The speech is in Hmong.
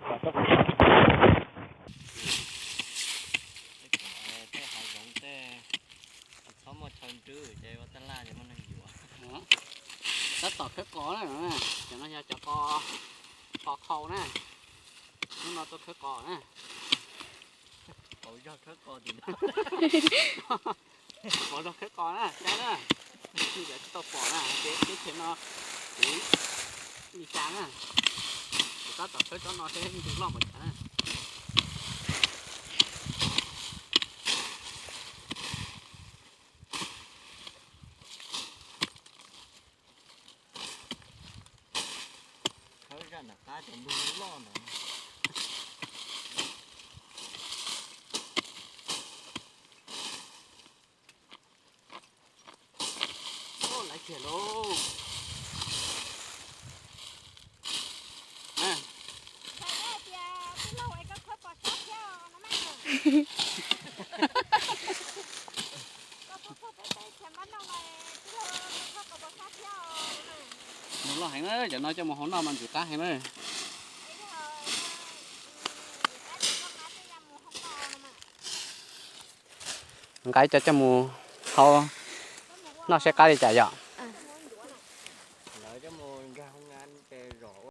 Tej hav zoov tej tsis txhob muaj chaw ntswb ces ua taj laj ces muaj neeg yuav. Tab tom khawb qos na, cov no yog cov qos, qos khau na. Hnub no tuaj khawb qos na. Qos zog khawb qos tim no. Qos zog khawb qos na, saib na. Yog tsis tau pom na ces teb chaws no kuv li cas na. Kuv tab tom khawb tsob no seb nws loj npaum cas na. Khawb zaj nram qab cov ntug loj ntawd. Laiv kiag lauj. Ntug loj heev na, cov no coj mus hau noj mas ntxim qab heev na. Nqa ib co coj mus hau noj saib qab li cas yom.